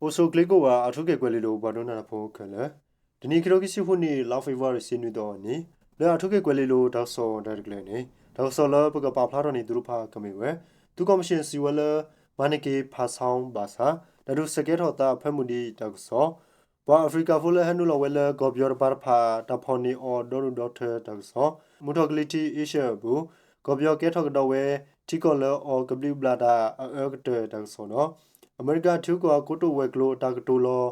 အိၣ်ဆူၣ်ချ့ကိးဂၤ အၣ်ထူခ့ၣ်ကွဲၤလ့လိၤ ပှၤဒိကနၣ်တၢ်ဖိခဲလၢာ်, တနံၤခံကထိခံဆံဃုနံၣ် လါဖ့ၤဘြူၤအါရံၤ ဆံနွံသီအနံၤ လၢအၣ်ထူခ့ၣ်ကွဲၤလ့လိၤ တၢ်ကစီၣ်တၢ်တကျဲၤန့ၣ် တၢ်ကစီၣ်လၢပကပာ်ဖျါထီၣ်န့ၢ်သုတဖၣ်ကမ့ၢ်ဝဲ သုးကီၣ်မံၣ်ၡ့ၣ်စံးဝဲလၢ မၤန့ၢ်က့ၤဖးဆီဘၣ်ဆၣ် တၢ်ဒုးစဲးကဲထီၣ်သးအဖၢမုၢ်ဒံးတၢ်ကစီၣ်, ပှၤအၤဖရံကၤဖိလၢဟဲနုာ်လီၤဝဲလၢကီၢ်ပယီၤတပၤတဖၣ် တၢ်ဖီၣ်န့ၢ်အီၤဒီဒူၣ်ဒီထၢတၢ်ကစီၣ်, မုၢ်ထီၣ်ကလံၤထံးအ့ရှၢၣ်အပူၤ ကီၢ်ပယီၤကဲထီၣ်ကဒီးဝဲ ထံကီၢ်လၢအီၣ်ကဘျံးကဘျၣ်တၢ်အအၢကတၢၢ်တၢ်ကစီၣ်ဒီး အမဲရကၤထံဂုၤကီၢ်ဂၤကိတိာ်ဝဲၤကျိၤအတၢ်ကတိၤလီၤ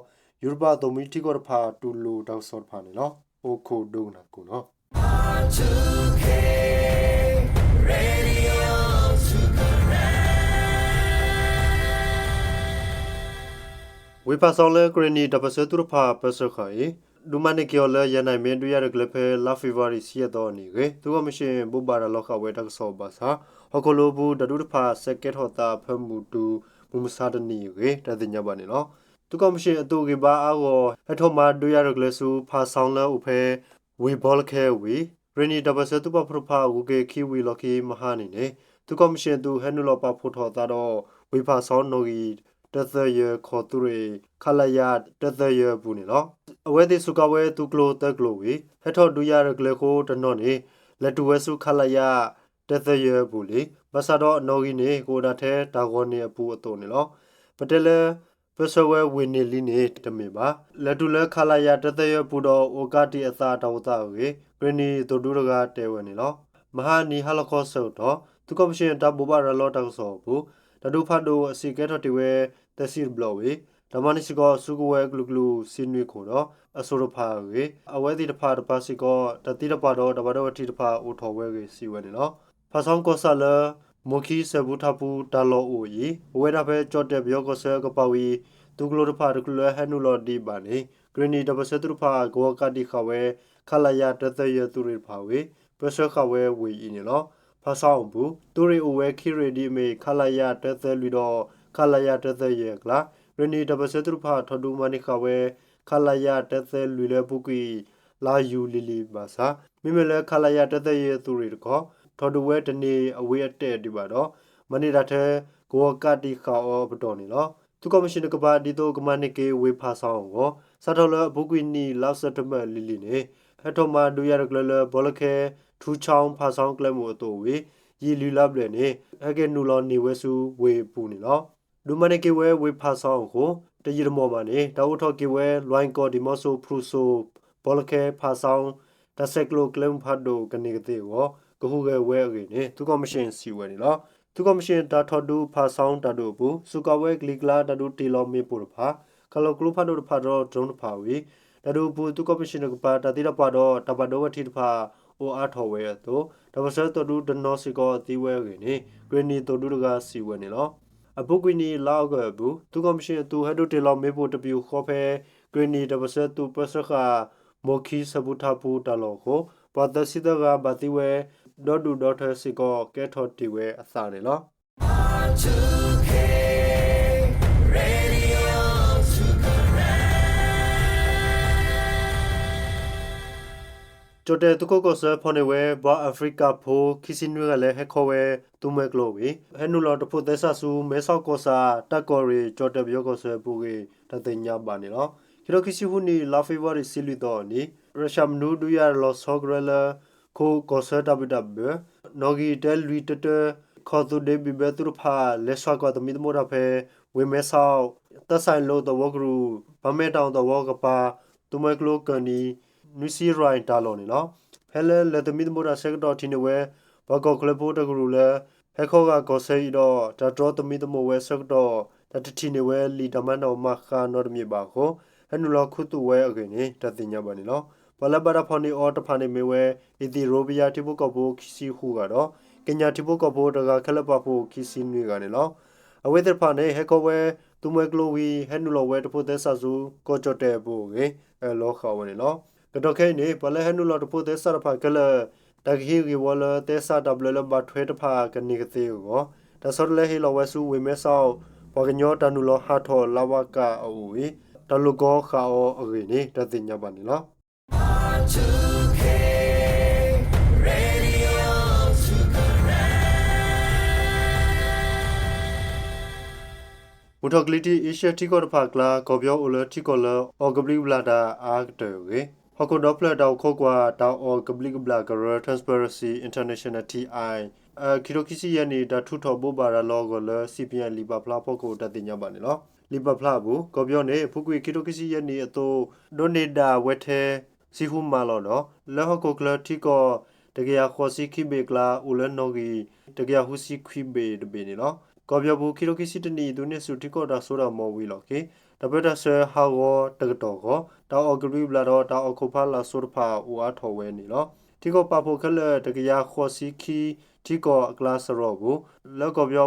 ယူရပၤအသိၣ်မှံထံကီၢ်တဖၣ်တူၢ်လိာ်တၢ်ကစီၣ်တဖၣ်န့ၣ်လီၤ. အိၣ်ခိးဒိကနၣ်သကိးနီၤ. ဝ့ၢ်ဖးဆီလၢကရ့ၣ်နံၣ်တၢ်ပၢၢ်ဆၢသုးတဖၣ်ပၢၢ်ဆၢဃာ်အံၤ ဒုးမၤန့ၢ်က့ၤအီၤလၢ ယဲၢ်နံၣ်မ့ၢ်ဒုးယၤတကျဲၤဖဲလါဖ့ၤဘြူၤအါရံၤ ဆံယဲၢ်သီအနံၤအဂ့ၢ် သုးကီၣ်မံၣ်ၡ့ၣ်ဘိးဘၣ်ရၤလီၤဃာ်ဝဲတၢ်ကစီၣ်ဘၣ်ဆၣ် ဟီၣ်ခိၣ်လိၤအပူၤ တၢ်ဒုးတဖၣ်စဲးကဲထီၣ်သးအဖၢမုၢ်တုၤ မုၢ်မဆါတနံၤအဂ့ၢ် တၢ်သ့ၣ်ညါဘၣ်န့ၣ်လီၤ. သုးကီၣ်မံၣ်ၡ့ၣ်အသုးအဂံၢ်ဘါအါဂီၢ် ဟဲထီၣ်မၤဒုးယၤတကျဲၤဆူဖးဆီလၢအိၣ်ဖဲ ဝ့ၢ်ဘီလခဲအဝံၤ ကရ့ၣ်နံၣ်တၢ်ပၢၢ်ဆၢသုးပာ်ဖှိၣ်တဖၣ် ဂုၤက့ၤခံဝံၤလီၢ်ခံမဟါနံၤန့ၣ် သုးကီၣ်မံၣ်ၡ့ၣ်အသုးဟဲနုာ်လီၤပာ်ဖှိၣ်ထီၣ်သးဒီး ဝ့ၢ်ဖးဆီနီၣ်ဂံၢ်တၢသၢယဲၢ်ခီၣ်သုးရ့ၣ် ခလရ တၢသၢယဲၢ်အပူၤန့ၣ်လီၤ. အဝဲသ့ၣ်စူးကါဝဲသုးကျိၤသၢကျိၤဝံၤ ဟဲထီၣ်ဒုးယၤတကျဲၤအဃိတနီၤန့ၣ် လဲၤတုၤဝဲဆူ ခလရ တၢသၢယဲၢ်အပူၤလံ. ဘၣ်ဆၣ်ဒီးအနီၣ်ဂံၢ်န့ၣ် ကအိၣ်ဒၣ်ထဲတၢ်ဂီၤန့ၣ်အပူၤအသိးန့ၣ်လီၤ. ပတဲလၢ ပၢဆှၢဝဲဝ့ၢ်န့ၣ်လံန့ၣ်တမ့ၢ်ဘၣ်. လဲၤတုၤလၢ ခလရ တၢသၢယဲၢ်အပူၤဒီး အိၣ်ကးတံာ်အသးတၢ်အိၣ်သးအဂ့ၢ် ကရ့ၣ်နံၣ်သုးဒူတဂၤတဲဝဲန့ၣ်လီၤ. မဟါနံၤဟါလီၤခီဆၢကတီၢ် သုးကီၣ်မံၣ်ၡ့ၣ်အတၢ်ဘိးဘၣ်ရၤလီၤတၢ်ကစီၣ်အပူၤ တၢ်ဒုးဖးဒိၣ်အစံၣ်ကဲထီၣ်တ့ၢ်ဝဲ သဲစံၣ်တဘျီဝံၤ တၢ်မၤန့ၢ်စ့ၢ်ကီးဆူကဝဲၤအကလုာ်ကလုာ် ဆံနွံခိၣ်ဒီး အစိၣ်တဖၣ်အဂ့ၢ် အဝဲသ့ၣ်တဖၣ်တပၤစ့ၢ်ကီး တၢ်သံတၢ်ပှၢ်ဒီးတၢ်ဘၣ်ဒိဘၣ်ထံးတဖၣ်အိၣ်ထီၣ်ဝဲအဂ့ၢ်စံးဝဲန့ၣ်လီၤ. ဖးဆီကီၢ်ဆၣ်လၢ မိၢ်ခံစဲးပူၤထးပူၤတၢ်လီၢ်အိၣ်အံၤ အိၣ်ဝဲဒၣ်ဖဲကၠီၣ်တဲၣ်ပယီၤကီၢ်ဆၢအကပၤဝံၤ သုးကျိၤတဖၣ်တချုးလၢဟဲနုာ်လီၤဒံးဘၣ်န့ၣ် ကရ့ၣ်နံၣ်တၢ်ပၢၢ်ဆၢသုးတဖၣ် ကဝီၤကးတံာ်ဃာ်ဝဲ ခလရ တၢသၢယဲၢ်သုးရ့ၣ်တဖၣ်ဝံၤ ပၢဆှၢဃာ်ဝဲဝ့ၢ်အံၤန့ၣ်လီၤ. ဖးဆီအပူၤ သုးရ့ၣ်အိၣ်ဝဲခံရ့ၣ်ဒ်အမ့ၢ် ခလရ တၢသၢလွံၢ်ဒီး ခလရ တၢသၢယဲၢ်အကျါ ကရ့ၣ်နံၣ်တၢ်ပၢၢ်ဆၢသုးတဖၣ်ထီၣ်ဒုးမၤန့ၢ်ဃာ်ဝဲ ခလရ တၢသၢလွံၢ်လၢအပူၤကွံာ် လါယူၤလံလံဘၣ်ဆၣ် မ့မ့ၢ်လၢ ခလရ တၢသၢယဲၢ်သုးရ့ၣ်တခီ ထီၣ်ဒုးဝဲတန့ၢ်အဝံၤအတဲာ်ဒံးဘၣ်ဒီး မၤန့ၢ်တၢ်ထဲ ကဝီၤကးတံာ်ဃာ်အီၤအပတီၢ်န့ၣ်လီၤ. သုးကီၣ်မံၣ်ၡ့ၣ်တကပၤ ဒ်သိးကမၤန့ၢ်က့ၤဝ့ၢ်ဖးဆီအဂီၢ် စးထီၣ်လၢအပူၤကွံာ်နံၣ်လါစဲးပထ့ဘၢၣ်လံၤလံၤန့ၣ် ဟဲထီၣ်မၤဒုးယၤတကျဲၤလၢ ဘီလခဲ ထူဆီဖးဆီကျဲမုၢ်အသိးဝံၤ ယံာ်လွံၢ်လါဘျဲၣ်န့ၣ် ဟဲက့ၤနုာ်လီၤန့ၢ်ဝဲဆူဝ့ၢ်အပူၤန့ၣ်လီၤ. ဒုးမၤန့ၢ်က့ၤဝဲဝ့ၢ်ဖးဆီအဃိ တယံာ်တမီၢ်ဘၣ်န့ၣ် တၢ်အိးထီၣ်က့ၤဝဲ လွဲၢ်ကီၢ် ဒံၣ်မီစိ ဖရူစိ ဘီလခဲ ဖးဆီ တၢ်ဆဲးကျိးကျဲမုၢ်ဖးဒိၣ်ကန့ၢ်ကသ့အဂီၢ် ကဟူးဂဲၤဝဲအဂ့ၢ်န့ၣ် သုးကီၣ်မံၣ်ၡ့ၣ်စံးဝဲန့ၣ်လီၤ. သုးကီၣ်မံၣ်ၡ့ၣ်တၢ်ထီၣ်ဒုးဖးဆီတၢ်ဒုးအပူၤ စူးကါဝဲကလံၤကျါတၢ်ဒုးတ့ၢ်လီၤမ့ၣ်ပိၢ်တဖၣ် ခးလီၤကျိဖးဒိၣ်တဖၣ်ဒီး drone တဖၣ်ဝံၤ တၢ်ဒုးအပူၤ သုးကီၣ်မံၣ်ၡ့ၣ်တကပၤ တၢ်သံတၢ်ပှၢ်ဒီးတၢ်ဘၣ်ဒိဘၣ်ထံးတဖၣ် အိၣ်အါထီၣ်ဝဲအသိး တၢ်ပၢၢ်ဆၢသုးဒုတနီၤစ့ၢ်ကီးသံဝဲအဂ့ၢ်န့ၣ် ကရ့ၣ်နံၣ်သုးဒူတဂၤစံးဝဲန့ၣ်လီၤ. အပူၤကွံာ်နံၣ်လါအီကူးအပူၤ သုးကီၣ်မံၣ်ၡ့ၣ်အသုးဟဲဒုးတ့ၢ်လီၤမ့ၣ်ပိၢ်တပယူာ်ဃီဖဲ ကရ့ၣ်နံၣ်တၢ်ပၢၢ်ဆၢသုးပၢဆှၢဃာ် မိၢ်ခံစဲးပူၤထးပူၤတၢ်လီၢ်အဃိ ပှၤသၢဆံသၢဂၤဘၣ်သံဝဲ ဒီဒူၣ်ဒီထၢစ့ၢ်ကီးကဲထီၣ်တ့ၢ်ဝဲအသးန့ၣ်လီၤ. ကၠီၣ်တဲၣ်သုးခိၣ်ကီၢ်ဆၢဖီၣ်န့ၢ်ဝဲ ပှၤအၤဖရံကၤဖိ ခံဆံနွံဂၤလၢဟဲခီဝဲ သုးမွဲကျိဝံၤ ဟဲနုာ်လီၤတဖိးသဲစးဆူ မဲဆီးကီၢ်ဆၣ် တၢ်ကီၢ်ရ့ၣ် ကၠီၣ်တဲၣ်ပယီၤကီၢ်ဆၢအပူၤအဂ့ၢ် တၢ်သ့ၣ်ညါဘၣ်န့ၣ်လီၤ. ခံကထိခံဆံဃုနံၣ် လါဖ့ၤဘြူၤအါရံၤ ဆံလွံၢ်သီအနံၤ ရၢၡၢၣ်မနုၤဒုးယၤလီၤဆီကရၢလၢ ခိးကီၢ်ဆၢတၢ်ဘံၣ်တၢ်ဘၢ နီၣ်ဂံၢ်တၢလွံၢ်တၢတၢ ခီၣ်သုးဒ့ဘံၣ်ဘၢသုးတဖၣ် လဲၤဆှၢကွၢ်သမံသမိးတၢ်ဖဲ ဝ့ၢ်မဲဆီး သးစၢ်လိာ်သဝီကရူၢ် ဘၣ်မဲာ်တၢ်အီၣ်သဝီကပၤ သုးမွဲကျိကၢၢ်နံၤ နွံဆံရၢၣ်တၢ်လီၢ်န့ၣ်လီၤ. ဖဲလၢလဲၤသမံသမိးတၢ်ဆၢကတီၢ်ထံၣ်န့ၢ်ဝဲ ပှၤကီၢ်ချၢဖိတကရူၢ်လၢ ဟဲခီဂာ်ကီၢ်ဆၢအံၤဒီး တၢ်တြီသမံသမိးဝဲအဆၢကတီၢ် တၢ်တထံၣ်န့ၢ်ဝဲလံာ်တၢ်မၤနီၣ်မၤဃါနီတမံၤဘၣ်အဃိ ဟဲနုာ်လီၤခူသူၣ်ဝဲအဂ့ၢ်န့ၣ် တၢ်သ့ၣ်ညါဘၣ်န့ၣ်လီၤ. ပှၤလၢဘၣ်တၢ်ဖီၣ်န့ၢ်အီၤတဖၣ်န့ၣ်မ့ၢ်ဝဲ အံၣ်သံးရိပယါထံဖိကီၢ်ဖိ ခံဆံဃုဂၤဒီး ကညးထံဖိကီၢ်ဖိတဂၤခဲလၢာ်ပာ်ဖှိၣ် ခံဆံနွံဂၤန့ၣ်လီၤ. အဝဲသ့ၣ်တဖၣ်န့ၣ် ဟဲခီဝဲ သုးမွဲကျိဝံၤ ဟဲနုာ်လီၤဝဲတဖိးသဲစးဆူ ကီၢ်ကၠီၣ်တဲၣ်အပူၤအဂ့ၢ် အၢၣ်လီၤဃာ်ဝဲန့ၣ်လီၤ. ကတီၢ်ခဲအံၤန့ၣ် ပှၤလၢဟဲနုာ်လီၤတဖိးသဲစးတဖၣ်ခဲလၢာ် တၢ်ကဟ့ၣ်ဂ့ၢ်ဝီလၢသဲစးတၢ်ဘျၢလၢဘၣ်ထွဲတဖၣ်ကန့ၢ်ကသ့အဂီၢ် တၢ်ဆီတလဲဟ့ၣ်လီၤဝဲဆူဝ့ၢ်မဲဆီး ပှၤကညီတၢ်နုာ်လီၤဟးထီၣ်လါဝါကၢ်အအိၣ်ဝံၤ တၢ်လိာ်ကီဃာ်အီၤအဂ့ၢ်န့ၣ် တၢ်သ့ၣ်ညါဘၣ်န့ၣ်လီၤ. ကၠီၣ်တဲၣ် မုၢ်ထီၣ်ကလံၤထံး အ့ရှၢၢ်ထံကီၢ်တဖၣ်အကျါ ကီၢ်ပယီၤအိၣ်လၢထံကီၢ်လၢအီၣ်ကဘျံးကဘျၣ်တၢ်အါကတၢၢ်အဂ့ၢ် ဟီၣ်ခိၣ်ဒီဖျၢၣ်တၢ်အိၣ်ခိးကွၢ် တၢ်အီၣ်ကဘျံးကဘျၣ်ကရၢ Transparency International ထံၣ်အၣ် အခံကထိခံဆံယဲၢ်နံၣ် တၢ်ထုးထီၣ်ဘိးဘၣ်ရၤလီၤအဂီၢ်လၢ CPN လံာ်ပာ်ဖျါအဖီခိၣ် တၢ်သ့ၣ်ညါဘၣ်န့ၣ်လီၤ. လံာ်ပာ်ဖျါအပူၤ ကီၢ်ပယီၤန့ၣ် အပူၤကွံာ်ခံကထိခံဆံယဲၢ်နံၣ်အသိး ဒိးန့ၢ်ဒၣ်ဝဲထဲ ဆံဃုမးလီၤဒီး လၢဟီၣ်ခိၣ်ချၢထံကီၢ် တကယၤဃိးဆံခံဘ့ၣ်အကျါ အိၣ်လၢနီၣ်ဂံၢ် တကယၤဃုဆံခွံဘ့ၣ်တဘ့ၣ်န့ၣ်လီၤ. ကီၢ်ပယီၤပူၤ ခံကထိခံဆံတၢနံၣ် သုးန့ၢ်ဆူၣ်ထံကီၢ်တၢ်စိတၢ်ကမီၤဝံၤအလီၢ်ခံ တၢ်ပၢတၢ်ဆှၢဟးဂီၤတကတီၢ်အဂီၢ် တၢ်အီၣ်ကဘျံးကဘျၣ်ဒီး တၢ်အီၣ်ခိၣ်ဖးလာ်စိတဖၣ် အိၣ်အါထီၣ်ဝဲန့ၣ်လီၤ. ထံကီၢ်ပာ်ဖှိၣ်ခဲလၢာ် တကယၤဃိးဆံခံ ထံကီၢ်အကျါစရီအပူၤ လၢကီၢ်ပယီၤအဖီလာ်တခီ အိၣ်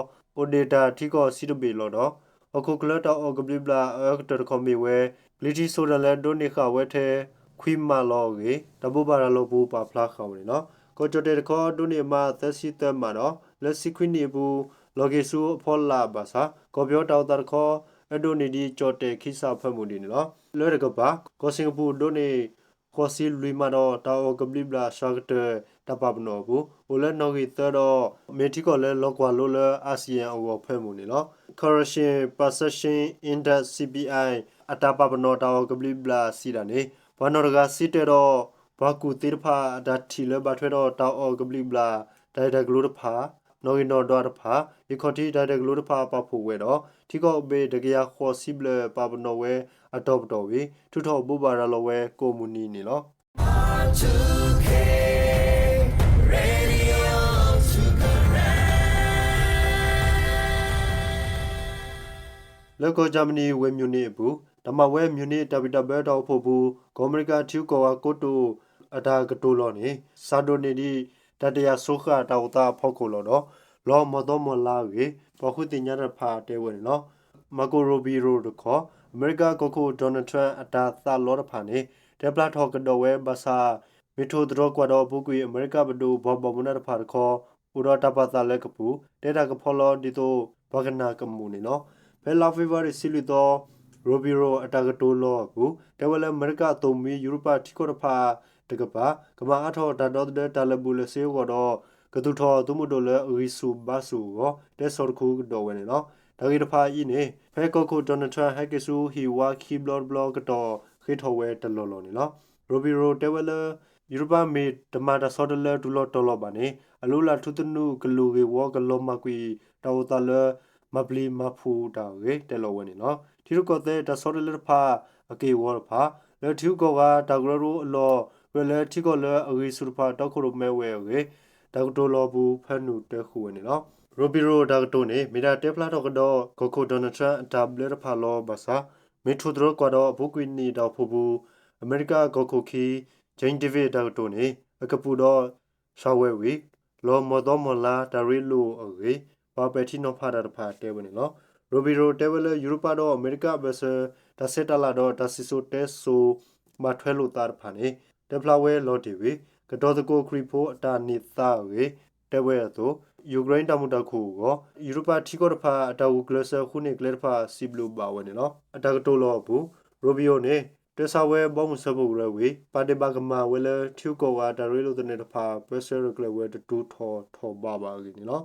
ဒံးတၢ်ထံကီၢ်ဆံတဘ့ၣ်လီၤဒီး ဟီၣ်ခိၣ်ချၢတၢ်အီၣ်ကဘျံးကဘျၣ်အအၢကတၢၢ်တခီမ့ၢ်ဝဲ ပျံၤထံစိာ်တၢ်လၢဒိးန့ၢ်ဃာ်ဝဲထဲ ခွံမးလီၤအဂ့ၢ် တၢ်ဘိးဘၣ်ရၤလီၤပူၤပာ်ဖျါဃာ်ဝဲန့ၣ်လီၤ. ကီၢ်ကၠီၣ်တဲၣ်တခီ ဒိးန့ၢ်အမးသၢဆံသၢမးဒီး လၢဆံခွံနံၣ်အပူၤ လီၤက့ၤဆူအဖီလာ်ဘၣ်ဆၣ် ကီၢ်ပယီၤတၢ်အိၣ်သးတခီ အဲၣ်ဒိးန့ၢ်ဒံးကၠီၣ်တဲၣ်ခံစးဖၢမုၢ်ဒံးန့ၣ်လီၤ. လၢတကပၤ ကီၢ်စ့ၣ်ကပူၤဒိးန့ၢ် ဃိးဆံလွံၢ်မးဒီး တၢ်အီၣ်ကဘျံးကဘျၣ်စှၤကတၢၢ် တၢ်ပာ်ပနီၣ်အပူၤ အိၣ်လၢနီၣ်ဂံၢ်သၢဒီး မ့ၢ်ထံကီၢ်လၢလီၤကွၢ်လိလၢ ASEAN အဂီၢ်ဖၢမုၢ်န့ၣ်လီၤ. Corruption Perception Index, CPI အတၢ်ပာ်ပနီၣ်တၢ်အီၣ်ကဘျံးကဘျၣ်စံးတၢ်န့ၣ် ပှၤနီၢ်တဂၤစံးတၢၤဒီး ပှၤကူၣ်သ့တဖၣ်အတၢ်ထံၣ်လၢဘၣ်ထွဲဒီးတၢ်အီၣ်ကဘျံးကဘျၣ် တၢ်ဂ့ၢ်တၢ်ကျိၤတဖၣ် နီၣ်ဂံၢ်နီၣ်ဒွးတဖၣ် ယံာ်ခီၣ်ထံးတၢ်ဂ့ၢ်တၢ်ကျိၤတဖၣ်ပာ်ဖှိၣ်ဝဲဒီး ထံကီၢ်ဘ့ၣ်တကယၤဃိးဆံဘျဲၣ်ပာ်ပနီၣ်ဝဲအတီၤပတီၢ်ဝံၤ ထုးထီၣ်ဘိးဘၣ်ရၤလီၤဝဲကိးမုၢ်နံၤန့ၣ်လီၤ. လၢကီၢ်ကၠၣ်မနံၤဝ့ၢ် Munich အပူၤ တၢ်မၤဝဲ Munich တၢ်ဘံၣ်တၢ်ဘၢတၢ်အိၣ်ဖှိၣ်ပူၤ ကီၢ်အမဲရကၤထံဂုၤကီၢ်ဂၤကိတိာ် အတၢ်ကတိၤလီၤန့ၣ် စးဒိးန့ၢ်ဒံး တၢ်တယာ်စိဃာ်တၢ်အိၣ်သးအဖီခိၣ်လီၤဒီး လီၤမီၢ်သီမီၢ်လါအဂ့ၢ် ပှၤဃုသ့ၣ်ညါတၢ်တဖၣ်တဲဝဲန့ၣ်လီၤ. Marco Rubio တခီ အမဲရကၤကီၢ်ခိၣ် Donald Trump အတၢ်သးလီတဖၣ်န့ၣ် တဲဖျါထီၣ်ကဒီးဝဲဘၣ်ဆၣ် မ့ၢ်ထိၣ်သတြီၤကွၢ်ဒီးအပူၤကွံာ် အမဲရကၤပဒိၣ်ပှၤဘၣ်မူဘၣ်ဒါတဖၣ်တခီ အိၣ်ဒီးတၢ်ပာ်သးလၢကပူၤ တဲတၢ်ကဖီလီၤဒ်သိး ပှၤကနၣ်ကမူၣ်န့ၣ်လီၤ. ဖဲလါဖ့ၤဘြူၤအါရံၤ ဆံလွံၢ်သီ Rubio အတၢ်ကတိၤလီၤအပူၤ တဲဝဲလၢအမဲရကၤအသိၣ်မှံ ယူရပၤထံကီၢ်တဖၣ်တကပၤ ကမၤအါထီၣ်တၢ်ဒီသဒၢတၢ်လၢာ်ဘူၣ်လၢာ်စ့အဂီၢ်ဒီး ကသူၣ်ထီၣ်သုးမုၢ်ဒိၣ်လၢအဂံၢ်ဆူၣ်ဘါဆူၣ်အဂီၢ် တဲဆီၣ်တခူကဒီးဝဲန့ၣ်လီၤ. တၢ်ဂ့ၢ်တဖၣ်အံၤန့ၣ် ဖဲကီၢ်ခိၣ် Donald Trump ဟဲက့ၤဆူဟံၣ်ဝါခံဘျီတဘျီကတီၢ် ဃ့ထီၣ်ဝဲတလီၢ်လီၢ်န့ၣ်လီၤ. Rubio တဲဝဲလၢ ယူရပၤမ့ၢ်တမၤတၢ်ဆီတလဲတုၤလီၤတီၤလီၤဘၣ်န့ၣ် အလုၢ်အလၢ်ထူသနူကလုာ်ဂ့ၢ်ဝီကလီၤမၢ်ကွံာ် တၢ်အိၣ်သးလၢ မၤပျံၤမၤဖုးတၢ်အဂ့ၢ် တဲလီၤဝဲန့ၣ်လီၤ. ထံရူၢ်ကီၢ်သဲးတၢ်ဆီတလဲတဖၣ်အက့ၢ်အဂီၤတဖၣ် လၢထံဂုၤကီၢ်ဂၤတၢ်ကရၢကရိအလီၢ် ကြၢးလၢထံကီၢ်လၢအဂံၢ်ဆူၣ်တဖၣ်တီခိၣ်ရိၣ်မဲဝဲအဂ့ၢ် တၢ်ကတိၤလီၤအပူၤ ဖၢနုာ်တဲဃုာ်ဝဲန့ၣ်လီၤ. Rubio တၢ်ကတိၤန့ၣ် မ့ၢ်တၢ်တဲဖျါထီၣ်ကဒီး ကီၢ်ခိၣ် Donald Trump အတၢ်ဘျၢတဖၣ်လီၤဘၣ်ဆၣ် မ့ၢ်ထိၣ်သတြီၤကွၢ်ဒီးအပူၤကွံာ်နံၣ်တၢ်အိၣ်ဖှိၣ်ပူၤ အမဲရကၤကီၢ်ခိၣ်ခံ Jim Davis အတၢ်ကတိၤန့ၣ် အကပူၤဒီး စှၤဝဲဝံၤ လီၤမီၢ်သီမီၢ်လါတၢ်ရ့လိာ်အဂ့ၢ် ပှၤပဲာ်ထံနီၤဖးတၢ်တဖၣ်တဲဝဲန့ၣ်လီၤ. Rubio တဲဝဲလၢ ယူရပၤဒီးအမဲရကၤအဘၢၣ်စၢၤ တၢ်ဆဲးတၢ်လၤဒီးတၢ်စံၣ်စိၤတဲစိၤ ဘၣ်ထွဲလိာ်သးတဖၣ်န့ၣ် တဲဖျါဝဲလီၤတံၢ်ဝံၤ ကတီၤသကိးခရံာ်ဖိအတၢ်န့ၢ်သါအဂ့ၢ် တဲဝဲအသိး ယူၤကရ့တၢ်မုာ်တၢ်ခုၣ်အဂီၢ် ယူရပၤထံကီၢ်တဖၣ် အတၢ်ဂုာ်ကျဲးစၢးဃုန့ၢ်ကျဲတဖၣ် စံးဘျုးဘၣ်ဝဲန့ၣ်လီၤ. အတၢ်ကတိၤလီၤအပူၤ Rubio န့ၣ် တၢ်ဆါဝဲဘီမုၢ်စၢဖှိၣ်ကရၢဝံၤ ပာ်ဒ့ၣ်ဘၣ်ကမၤဝဲလၢ ထံဂုၤကီၢ်ဂၤတၢ်ရ့လိာ်သနၢၣ်တဖၣ် ပၢဆှၢရဲၣ်ကျဲၤဝဲတတုၤထီၣ်ထီၣ်ဘးဘၣ်အဂ့ၢ်န့ၣ်လီၤ.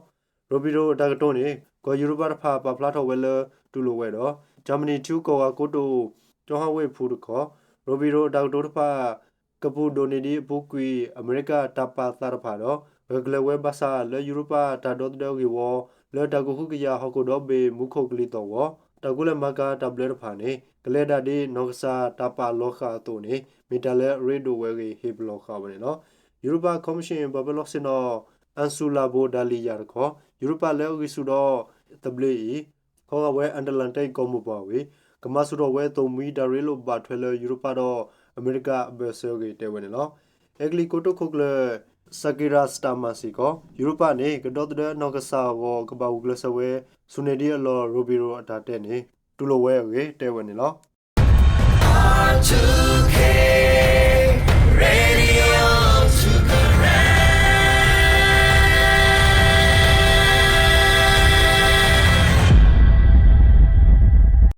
Rubio အတၢ်ကတိၤန့ၣ် ကီၢ်ယူရပၤတဖၣ်ပာ်ဖျါထီၣ်ဝဲလၢ တူၢ်လိာ်ဝဲဒီး ကၠၣ်မနံၤထံဂုၤကီၢ်ဂၤကိတိာ် ကၠီဟၣ်ဝ့ၢ်ဖူတခီ Rubio အတၢ်ကတိၤတဖၣ် ကပူၤဒိၣ်န့ၢ်ဒံးအပူၤကွံာ် အမဲရကၤတၢ်ပာ်သးတဖၣ်ဒီး ဂၢၢ်ကျၢၤဝဲဘၣ်ဆၣ်လၢယူရပၤတၢ်ဒီသဒၢဂ့ၢ်ဝီ လၢတၢ်ကဟုကယာ်ဟီၣ်ခိၣ်ဒီဘ့ၣ်မူခိၣ်ကလံၤသီၣ်ဂီၤ တၢ်ကူလဲၤမၤကၤတၢ်ဘျၢတဖၣ်န့ၣ် ကလဲၤဒၣ်ဒ်နီၢ်ကစၢ်တၢ်ပာ်လီၤဃာ်အသိးန့ၣ် မ့ၢ်တၢ်လၢအရ့ဒိၣ်ဝဲအဂ့ၢ် ဟ့ၣ်ပလီၢ်ဃာ်ဝဲန့ၣ်လီၤ. ယူရပၤ Commission ပှၤပၢၤလီၢ်ဆ့ၣ်နီၤ Ursula von der Leyen တခီ ယူရပၤလၢအဂံၢ်ဆူၣ်ဒီးသဘျ့အံၤ ခီဂာ်ဝဲ Atlantic ကီၢ်မိၢ်ပှၢ်ဝံၤ ကမၤဆူၣ်ထီၣ်ဝဲသိၣ်မှံတၢ်ရ့လိာ်ဘၣ်ထွဲလၢယူရပၤဒီးအမဲရကၤအဘၢၣ်စၢၤအဂ့ၢ်တဲဝဲန့ၣ်လီၤ. အဲကလံးကိတိာ်ခိၣ်ကျၢၢ် Sakura Starmer စ့ၢ်ကီး ယူရပၤန့ၣ် ကဒီသဒၢနီၢ်ကစၢ်အဂီၢ် ကဘၣ်ဂုာ်ကျဲးစၢးဝဲ ဆူၣ်န့ၢ်ဒံးအလီၢ် Rubio အတၢ်တဲန့ၣ် တူၢ်လိာ်ဝဲအဂ့ၢ်တဲဝဲန့ၣ်လီၤ.